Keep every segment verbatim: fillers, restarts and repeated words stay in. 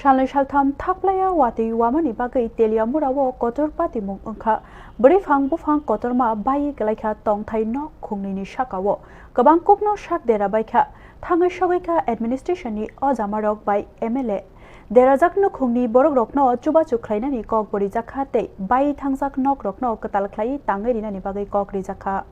Salnwi saltham thakplaiya watwi wamani bagwi Teliamura o kotor patimung wngkha. Bwrwi phang buphang kotorma bai kwlaikha tongthai nok khungnwini saka o. Kwbang kokno sak dera baikha. Thangwi sogwikha administration ni ojamarok bai M L A. Derajak nukhungni borokrokno chubachu khlainani kok bo rijakha tei bai thangjak nokrokno kwtal khlaiwi tangwi rinani bagwi kok rijakha.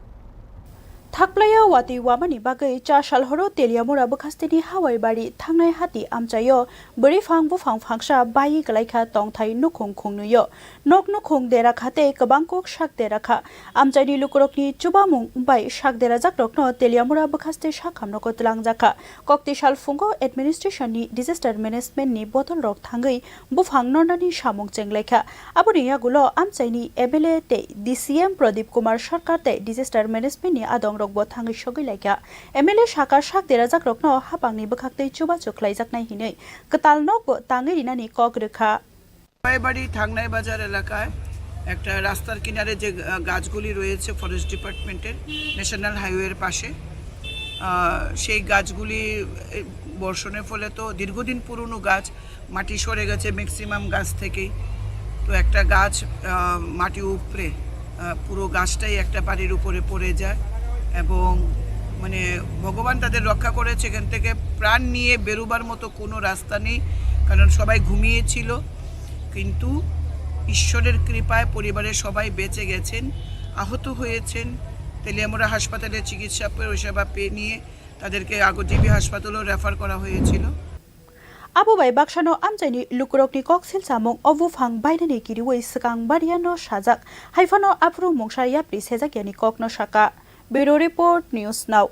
Thakplaiya watwi wamani bagwi cha sal horo Teliamura bwkhasteni Hawaibari thangnai hati amchaio bwrwi phang buphang phangsa bai kwlaikha tongthai nukhung khungnwio. Nok nukhung dera kha tei kwbang kok sak dera kha. Amchaini lukurokni chubamung bai sak derajakrokno Teliamura bwkhaste sakhamrogo twlangjakha. Kokti sal phungo administration ni disaster management ni botol rok thangwi buphang nornani samung chenglaikha. Aboni yagulo amchaini M L A tei D C M Pradip Kumar Sarkar tei disaster management ni adong rokbo thangwi sogwi laikha. M L A saka sak derajakrokno hapangni bwkhaktwi chubachu khlaijaknai hinwi kwtal nokbo tangwi rinani kok rwkha. Raybari থাংনাই বাজার এলাকায় একটা রাস্তার কিনারে যে আহ, গাছগুলি রয়েছে ফরেস্ট ডিপার্টমেন্টের ন্যাশনাল হাইওয়ের পাশে, আহ, সেই গাছগুলি এ, বর্ষণের ফলে তো দীর্ঘদিন পুরনো গাছ, মাটি সরে গেছে ম্যাক্সিমাম গাছ থেকেই। তো একটা গাছ আহ, মাটি উপড়ে আহ, পুরো গাছটাই একটা বাড়ির উপরে পড়ে যায় এবং মানে ভগবান তাদের রক্ষা করেছে। এখান থেকে প্রাণ নিয়ে বেরোবার মতো কোনো রাস্তা নেই, কারণ সবাই ঘুমিয়েছিল। কিন্তু ঈশ্বরের কৃপায় পরিবারের সবাই বেঁচে গেছেন। আহত হয়েছেন তেলিয়ামুড়া হাসপাতালে চিকিৎসা পরিষেবা পেয়ে নিয়ে তাদেরকে আগ জিবি হাসপাতালেও রেফার করা হয়েছিল। Abo bai baksano amchaini lukurokni kok silsamung o buphang bainani kiriwi swkang bariano sajak, haiphano aphuru mungsa yapri sejakyani kokno saka. Bureau Report, News Now.